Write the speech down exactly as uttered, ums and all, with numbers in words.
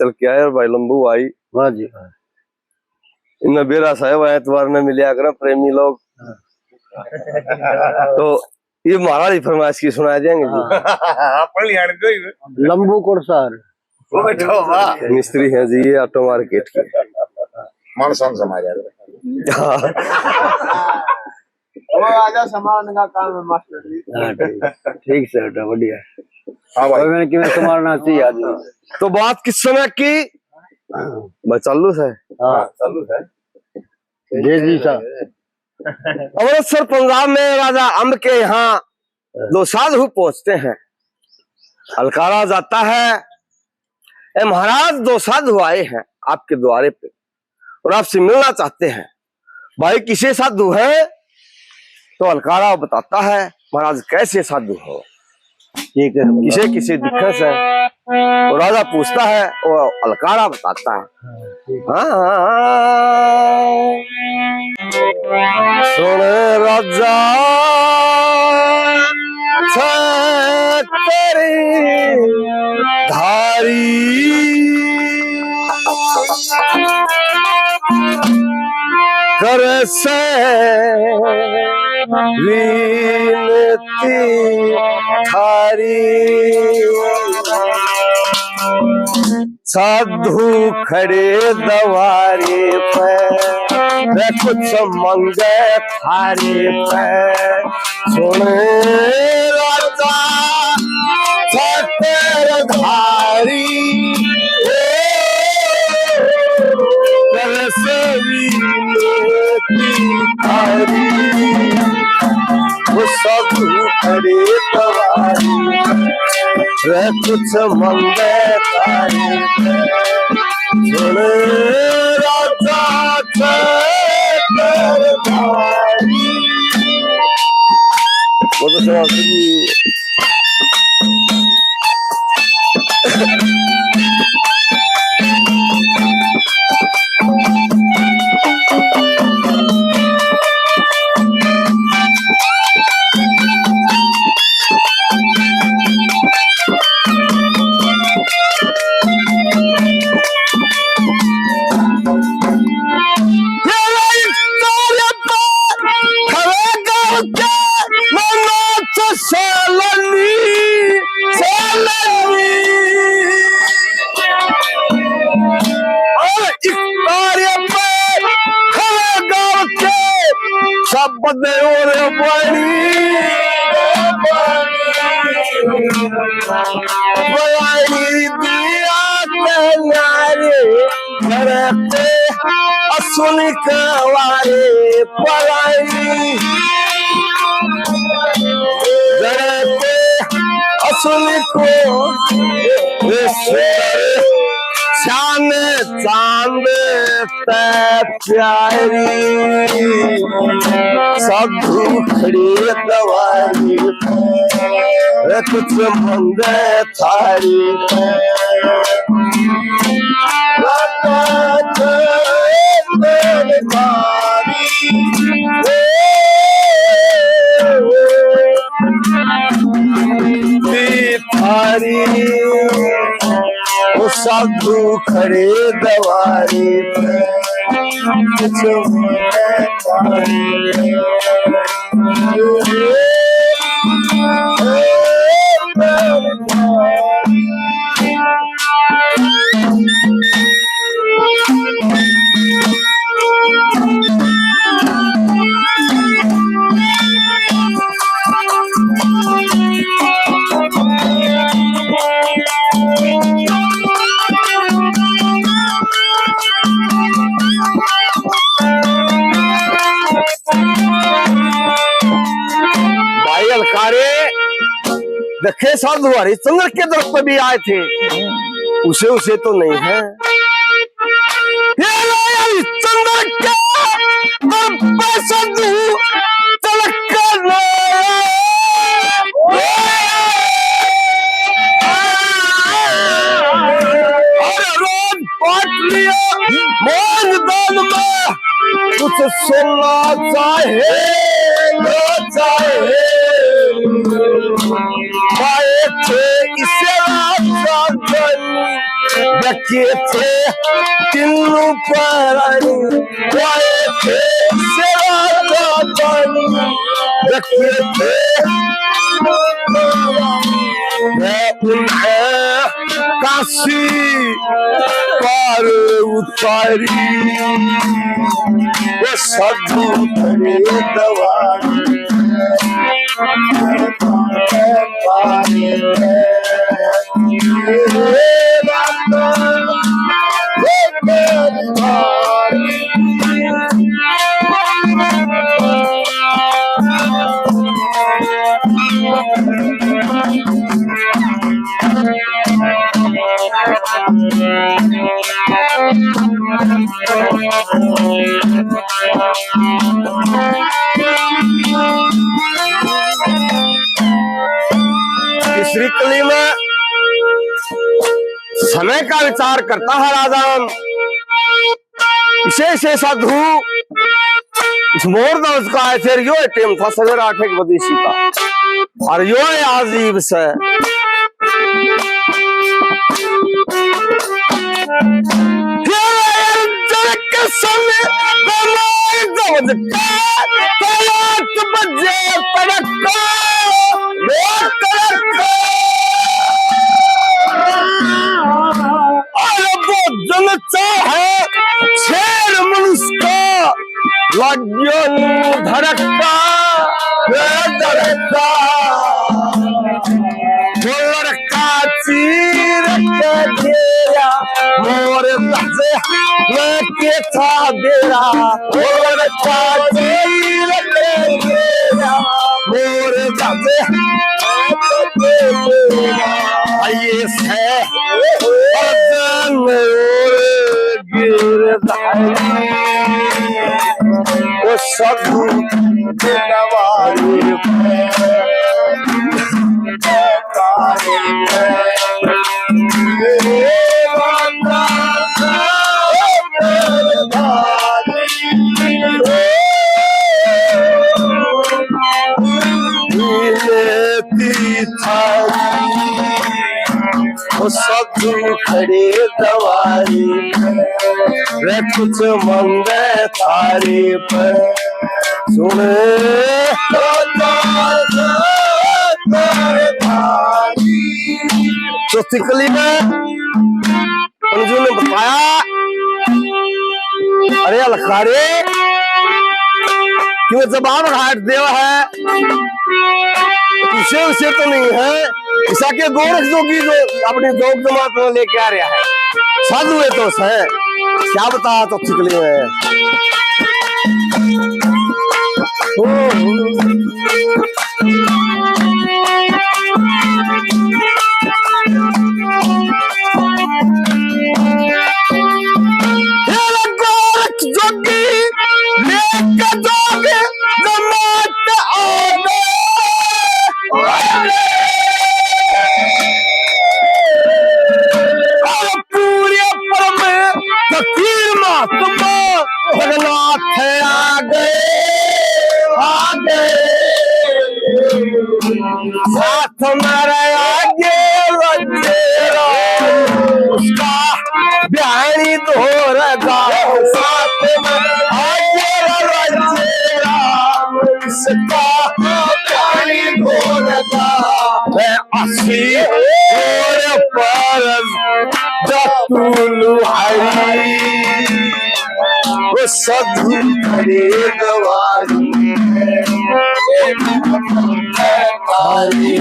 चल के आए और भाई लंबू भाई। वाह जी, वाह। इन्हें बेरा साहब एतवार ने मिलिया करें प्रेमी लोग। तो ये महाराज फरमाइश की सुना देंगे जी। हाँ। लंबू कुड़सार। मिस्त्री हैं जी ये ऑटो मार्केट के। मानसान समाज है। हाँ। वो आजा, संभालने का काम है मास्टर जी। हाँ, ठीक, ठीक से हटा, बढ़िया। हाँ भाई। और मैंने किमें संभालना चाहिए आदमी। तो बात किस समय की? बस चालू से। हाँ, चालू से। जय जी सा। अमृतसर पंजाब में राजा अंब के यहाँ दो साधु पहुंचते हैं। हलकारा जाता है, "ए महाराज, दो साधु आए हैं आपके द्वारे पे और आपसे मिलना चाहते हैं।" भाई, किसे साधु हैं? तो हलकारा बताता है, "महाराज, कैसे साधु हो, किसे किसे दिक्कत है?" और राजा पूछता है, वो हलकारा बताता है। हाँ, सुन राजा, छत्र धारी कर से विनती थारी। साधु खड़े दवारे पे, वे कुछ मंगे थारे पे। सुन राजा छत्र धारी, ओ, कर से विनती थारी। वो साधु खड़े दवारी, रे कुछ मंगे थारी। सुन राजा छत्र धारी। वो तो सुना जी। और इस तारे पे खड़ा गाल के शब्द और बड़ी बड़ी दिया नारे घर पे असुन कवारे पलाई। जड़ते असुन को ईश्वर शान चांद ते प्यारी। साधु खड़ी दवारी, कुछ मंगे थारी। थारी, ओ साधु खड़े दवारी पे, कुछ मंगे थारी। भाई हलकारे, देखे साधु हरिश्चंद्र के दर पर भी आए थे, उसे, उसे तो नहीं है। ये हरिश्चंद्र के दर पर साधु तलक कर और रोज बांट लिया मानदान में, कुछ सोना चाहे ना चाहे, पाए थे इसे राजा धनी। के थे तीनों प्राणी, वाए थे सेवा का पानी, रखे थे मैं उन्हें काशी पार उतारी। वो साधु बने दवाई। तीसरी कली में समय का विचार करता है राजान। इसे से साधु इस मोर दा उसका आए थे, यो टाइम था सवेरा आठ एक बजे सी का, और यो है अजीब से। फिर अर्जुन के समय कमाल दौज का, तो आठ बजे तड़का, वो तड़का। और वो जन चाहे शेर मनुष्य का, लग्यो नी धड़का, ए धड़का। वो लड़का चीर के घेरा, मोर दजे में के था डेरा। वो लड़का चीर के घेरा, मोर दजे में के था डेरा। आइए से अर्जुन गिरधारी, वो साधु बनवारी पे, तारी पे। मिनती थारी, ओ साधु खड़े दवारी, रे कुछ मंगे थारी पे। सुन, तो तिकली में पंजू ने बताया, अरे अलखारे, क्यों जवाब घाट देवा है, इसे उसे तो नहीं है। इसा के गोरख जोगी जो अपनी जोग जमात में लेके आ रहा है, साधु है तो है, क्या बता तो तिकली में। ओ, हे गोरख जोगी, लेके जोग जमात आ गए। अरे पूरे परम फकीर महात्मा जगन्नाथ आ गए, आ गए। साथ में रहा आगे रंजेरा, उसका बिहानी धोर गा। साथ में आगे रंजेरा, उसका बिहानी धोर गा। मैं असी और पर जतुल हरी, वो साधु खड़े दवारी, तारी।